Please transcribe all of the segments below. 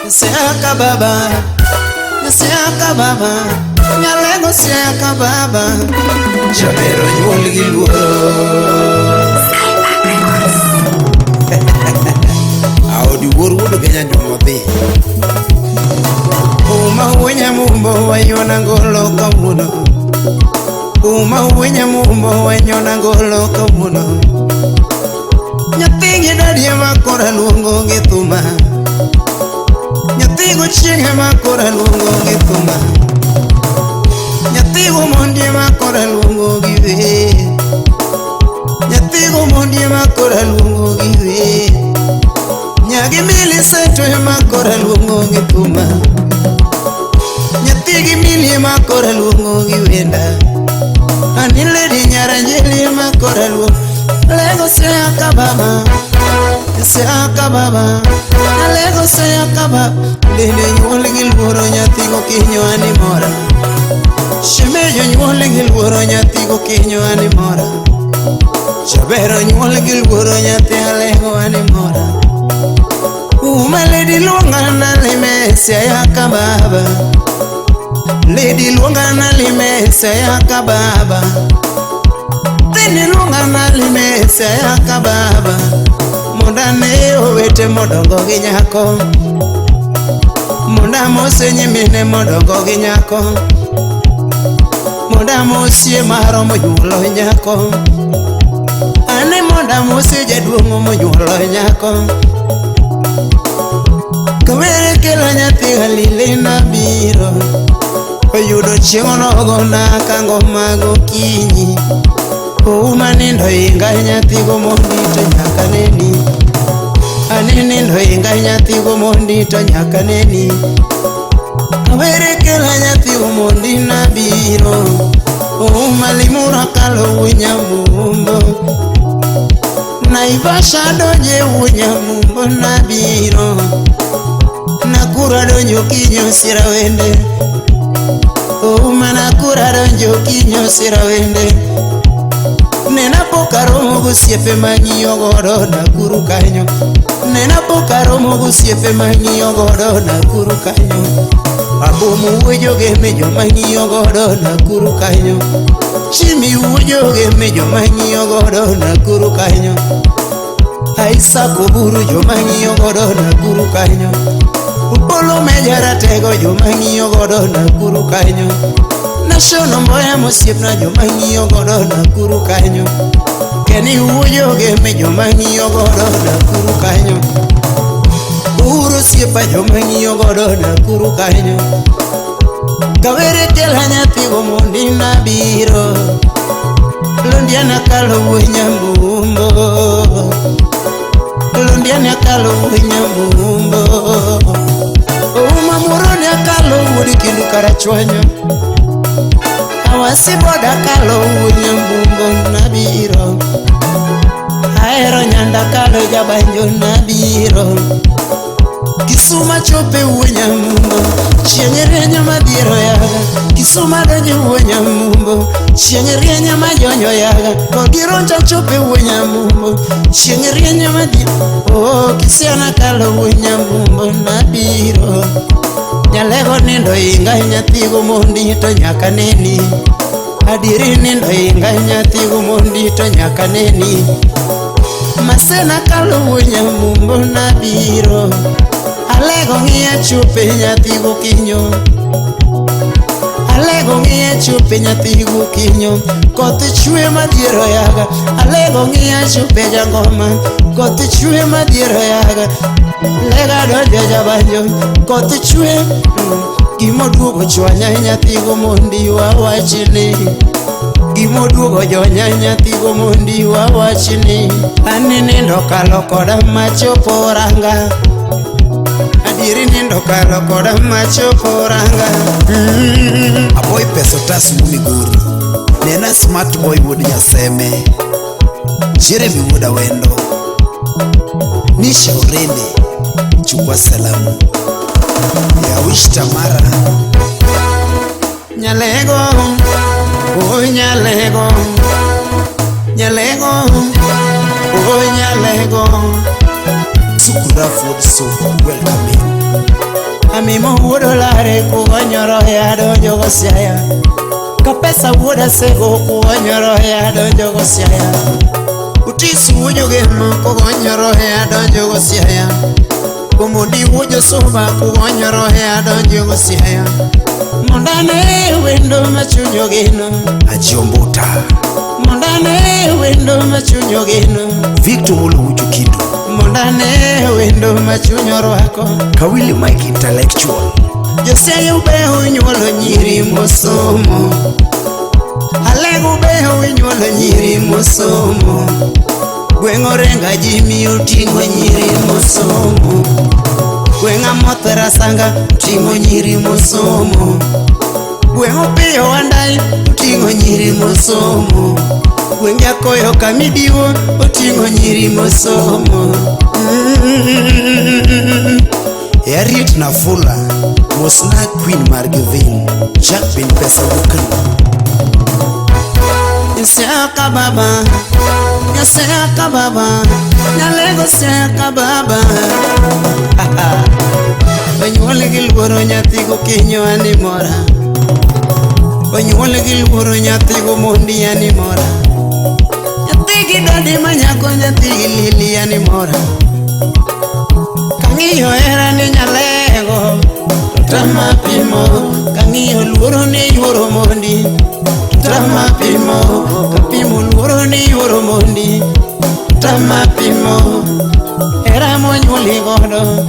Siaka baba, siaka baba, nyalego siaka baba, jabero nyuol gi luoro. Aodi wuor wuod Kenya nyuomo dhi. Uma wenya mumbo wanyona ngolo kawuono. Uma wenya mumbo wanyona ngolo kawuono. Nyathi gi dadi ema koro luongo gi thuma. Nyathi gochieng' ema koro luongo gi thuma. Nyathi gomondi ema koro luongo gi wer. Nyathi gomondi ema koro luongo gi wer. Nyagi Millicent ema koro luongo gi thuma. Nyathi gi mili ema koro luongo gi wenda. Ani lady nyaranjeli ema koro luongo. Lego siaka baba, siaka baba, alego siaka baba. Lele nyuol gi luoro nyathi gokinyo ani mora. Shemejo nyuol gi luoro nyathi gokinyo ani mora. Jabero nyuol gi luoro nyathi alego ani mora. Uma lady luonga na lime siaka baba. Lady luonga na lime siaka baba. Tini luonga na lime siaka baba. Mondo ane owete modongo gi nyako. Mondo amose nyimine modongo gi nyako. Mondo amosie maro monyuolo nyako. Ane mondo amose jaduong' monyuolo nyako. Kawere kelo nyathi galile nabiro. Oyudo chieng' nogona kangoma gokinyi. Ouma nindo inga nyathi gomondi to nyaka neni. Ane nindo inga nyathi gomondi to nyaka neni. Kawere kelo nyathi gomondi nabiro. Ouma limura kalo wunyamumbo. Naivasha donje wunyamumbo nabiro. Nakuru donjo kinyo sira wende. Ouma Nakuru donjo kinyo sira wende. Nena pok aromo gosiepe mang'iyo godo Nakuru kanyo. Nena pok aromo gosiepe mang'iyo godo Nakuru kanyo. Abomu wuoyo gi joma ng'iyo godo Nakuru kanyo. Chimi wuoyo gi joma ng'iyo godo Nakuru kanyo. Isaac Oburu joma ng'iyo godo Nakuru kanyo. Opolo Meja Ratego joma ng'iyo godo Nakuru kanyo. National Mboya mosiepna joma ng'iyo godo Nakuru kanyo. Kenny wuoyo gi joma ng'iyo godo Nakuru kanyo. Uhuru osiepa joma ng'iyo godo Nakuru kanyo. Kawere kela nyathi gomondi nabiro. Londiana kalo wuo nyambumbo. Londiana kalo wuo nyambumbo. Ouma muroni akalo wuod kindu karachuonyo. Awasi boda kalo wuo nyambumbo nabiro. Ahero nyanda kalo jabanjo nabiro. Kisuma chope wuo nyamumbo. Chieng' rieny madhiero yaga. Kisuma donjo wuo nyamumbo. Chieng' rieny majonyo yaga. Kogironja chope wuo nyamumbo. Chieng' rieny madhiero. Oh, Kisiana kalo wuo nyamumbo nabiro. Nyalego nindo inga nyathi gomondi to nyaka neni. Adieri nindo inga nyathi gomondi to nyaka neni. Masena kalo wuo nyamumbo nabiro. Alego ng'iya chope nyathi gokinyo. Alego ng'iya chope nyathi gokinyo. Koth chwe madhiero yaga. Alego ng'iya chope jangoma. Koth chwe madhiero yaga. Lega donjo jabanjo. Koth chwe. Gimoduogo chwanya nyathi gomondi wawachni. Gimoduogo jonya nyathi gomondi wawachni. Ani nindo kalo koda machopo ranga. Adieri nindo kalo koda machopo ranga. Aboy pesa otas wuo Migori. Nena smart boy wuod Nyaseme. Jeremy wuod Awendo. Nisha Orende. Chukua salamu. Yawish Tamara. Nyalego, oh nyalego, nyalego, oh nyalego. Sukura Food Soap, welcome in. Amimo wuod Olare kugonyoro adonjo go Siaya. Kapesa wuod Asego kugonyoro adonjo go Siaya. Utisu wuod Jogemo kugonyoro adonjo go Siaya. Omondi wuod Josuba kugonyoro adonjo go Siaya. Mondo ane wendo ma chuny ogeno. Ajiombuta. Mondo ane wendo ma chuny ogeno. Victor Molo Ucho Kido. Mondo ane wendo ma chuny orwako. Kawili Mike Intellectual. Josiaya ube onyuolo nyiri mosomo. Alego be onyuolo nyiri mosomo. Gweng' Orenga Jimmy oting'o nyiri mosomo. Gweng' Amoth Rasanga oting'o nyiri mosomo. Gweng' Opiyo Wandayi oting'o nyiri mosomo. Gweng' Jakoyo Kamidiwo oting'o nyiri mosomo. Harriet Nafula. Mosna Queen mar Givin. Jack bin Pesa Wukan. Siaka baba, Siaka baba, Nyalego siaka baba. Onyuol gi luoro nyathi gokinyo animora. Onyuol gi luoro nyathi gomondi animora. Nyathi gi dadi manyako nyathi gi lili animora. Kang'iyo hera ni nyalego, to tama pimo. Kang'iyo luoro ni yuoro mondi, to tama pimo. Kapimo luoro ni yuoro mondi, to tama pimo. Hera monyuoli godo,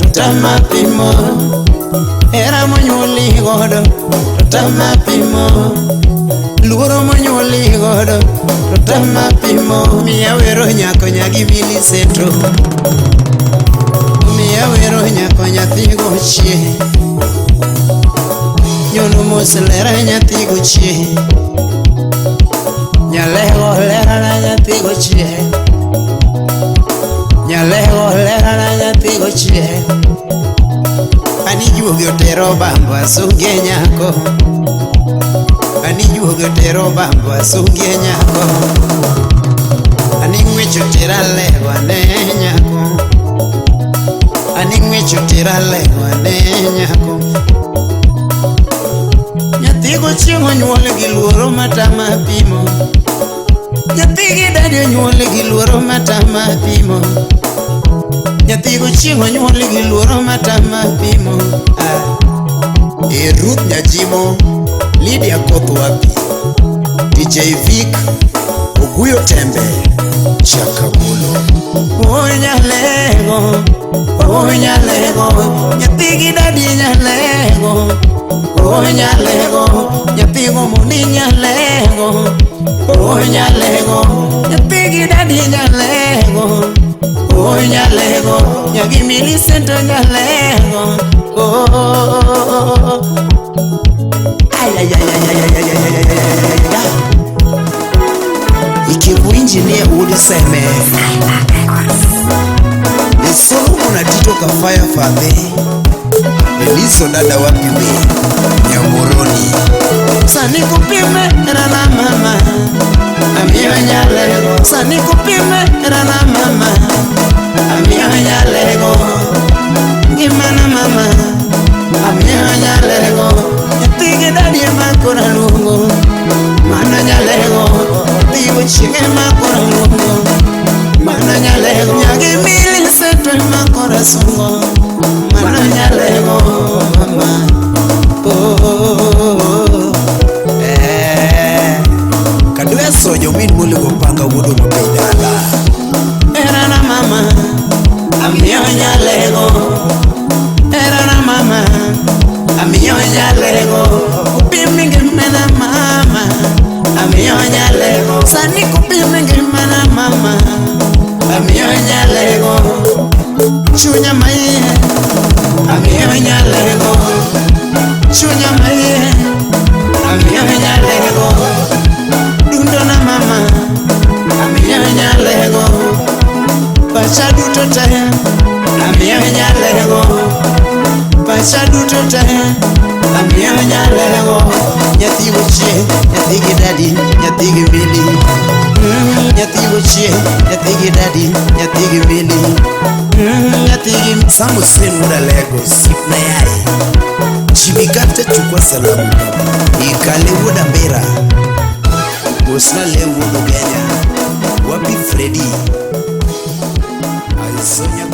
to tama pimo. Hera monyuoli godo, to tama pimo. Luoro monyuoli godo, to tama pimo. Miya wero nyako nyagi Millicent. Miya wero nyako nyathi gochie. Nyono mos lera nyathi gochie. Nyalego lera na nyathi gochie. Nyalego lera na nyathi gochie. Ani juogi otero bambo asungie nyako. Ani juogi otero bambo asungie nyako. Ani ng'wech otera lego ane nyako. Ani ng'wech otera lego ane nyako. Nyathi gochieng' onyuol gi luoro matama pimo. Nyathi gi dadi onyuol gi luoro matama pimo. Nyathi gochieng' onyuol gi luoro matama pimo. Ah. E Ruth Nyajimo. Lydia Kothwapi. DJ Vic. Oguyo Tembe. Chakamulo. Oh nyalego, oh nyalego, nyathi gi dadi nyalego. Oh nyalego, nyathi gomondi nyalego. Oh nyalego, nyathi gi dadi nyalego. Oh nyalego, nyagi Millicent nyalego. Oh. Ay ay ay ay ay ay ay ay ay ay ay. Ikivu engineer wuod Seme. E Solomon Atito Kafaya Fadhe. Eliso dada wapi we. Nyamoroni. Sani kupime rana mama, amiyo nyalego. Sani kupime rana mama, amiyo nyalego. Ngimana mama, amiyo nyalego. Nyathi gi dadi ema koro aluongo, mano nyalego. Nyathi gochieng' ema koro aluongo, mano nyalego. Nyagi Millicent ema koro asungo, mano nyalego mama. Oh. Eh. Kadwe sojo min moligo panga wuodo mabei dala. Erana mama, amiyo nyalego. Erana mama, amiyo nyalego. Kupimi ngimana mama, amiyo nyalego. Sani kupimi ngimana mama, amiyo nyalego. Chunya maiye, amiyo nyalego. Chunya maiye, amiyo nyalego. Dundo na mama, amiyo nyalego. Pacha duto te, amiyo nyalego. Pacha duto te, amiyo nyalego. Nyathi gochie, nyathi gi dadi, nyathi gi mili. Nyathi gochie, nyathi gi dadi, nyathi gi mili. Nyathi gi Samu Sen wuod Alego, sipna yaye. Jimmy Carter chukua salamu baba. Ikale wuod Ambira. Mosna le wuod Ugenya. Wapi Freddy? Aisonya